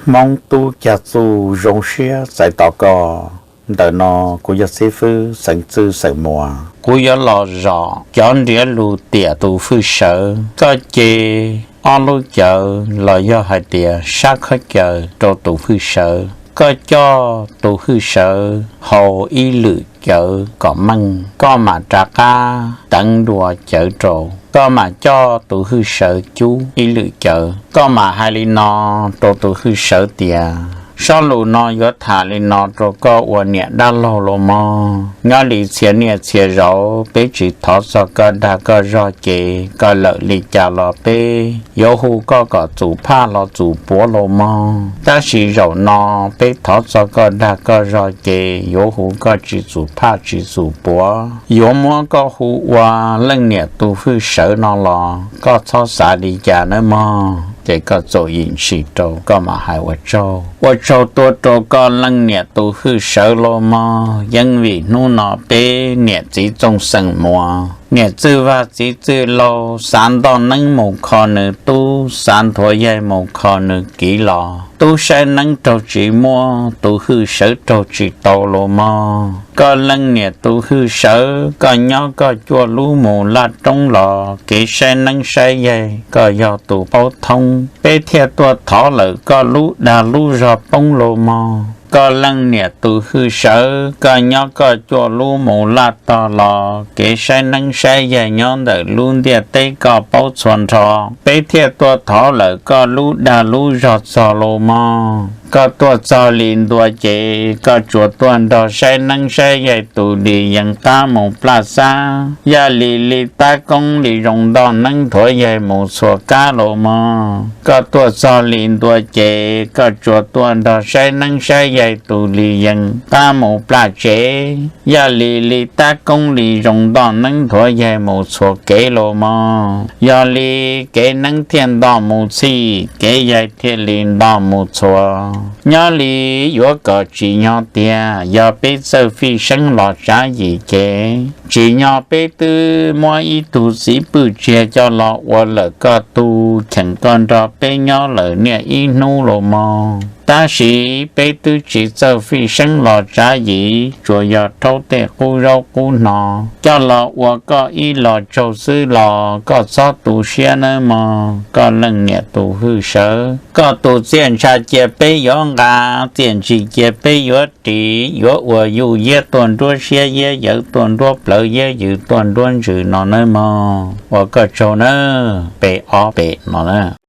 Hmoob tub cag txuj zoo siab txais tos koj. Ntawm no kuv yog xib fwb xeem Txwj xeem Muas. Kuv yuav los zom cov nrhiav lus tiam tus hwj sawv. Koj ce ob lub cawv los yog hais tias sab khob cawv rau tus hwj sawv. Koj coj tus hwj sawv haus ib lwm cawv kom meej, koj mam rov qab teev dua cawv rau. Koj mam coj tus hwj sawv cub ib lwm cawv. Koj mam hais li no rau tus hwj sawv tias, sob lus no yuav tham li no rau koj ua niam dab laug los mog. Nyob li txhia niaj txhia zaus peb tsis thov txog koj dag koj zog ces koj lawm li cas los peb yuav hu koj kom txus phaj los txus puav los mog. Tab sis zaum no peb thov txog koj dag koj zog ces yuav hu koj tsis txus phaj tsis txus puav, yuav muab koj hu ua leej niam tus hwj sawv no los koj txhob xav li cas nawb mog. Ces koj txaus yim ntshis rau koj mam hais ua tsaug. Ua tsaug tuaj rau koj leej niam tus hwj sawv los mog. Yeej vim hnub no peb niam txiv txooj xeem Muas, niam Txwj Vaj txiv Txwj Laug, xav ntoj neeb mus kho nws tub, xav nthuav yaig mus kho nws kiv los tub saib neeb raug tsis muaj, tus hwj sawv raug tsis tau los mog. Koj leej niam tus hwj sawv, koj nyob koj cuaj lub mus laj roob los kev saib neeb saib yaig koj yog tus paub thoob, peb thiaj tuaj thov lawm koj lub dag lub zog poob los mog. Koj leej niam tus hwj sawv, koj nyob koj cuaj lub mus laj tog los kev saib neeb saib yaig nyob ntawm lub ntiaj teb koj paub txhua nrho, peb thiaj tuaj thov lawm koj lub dag lub zog txog los mog. Koj tuaj txog li ntua ces koj tsuas tuaj nrog saib neeb saib yaig tus li yees qab mus plaj xab, yaj li li tab koob li zoo ntoj neeb nthuav yaig mus txhua kab los mog. Koj tuaj txog li ntua ces koj tsuas tuaj nrog saib neeb saib yaig tus li yees qab mus plaj tsev, yaj li li tab koob li zoo ntoj neeb nthuav yaig mus txhua kev los mog. Yog li kev neeb thiaj nto mus txhij, kev yaig thiaj li nto mus txhua. Nyob li yuav kom tsim nyog tiag, yog peb txawj fij seeb los tsav yim ces tsim nyog peb twb muab ib tug txiv pwj tsiag coj los ua lawm koj tug, cheem koj nrog peb nyob lawm niaj ib hnub los mog. Tab sis peb twb tsis txawj fij seeb los tsav yim, tsuas yog rhaub tej qub zaub qub hno coj los ua koj ib lo tsaug xwb los koj txhob tu siab nawb mog. Koj leej niam tus hwj sawv, koj tus txiaj ntsha cia peb yuav nqa, txiaj ntsim cia peb yuav ris, yuav ua yuj yiab tuaj nruab siab yiab yawv tuaj nruab plawv yiab yws tuaj nruab ntsws no nawb mog. Ua koj tsaug nawb, pem ob pem no na.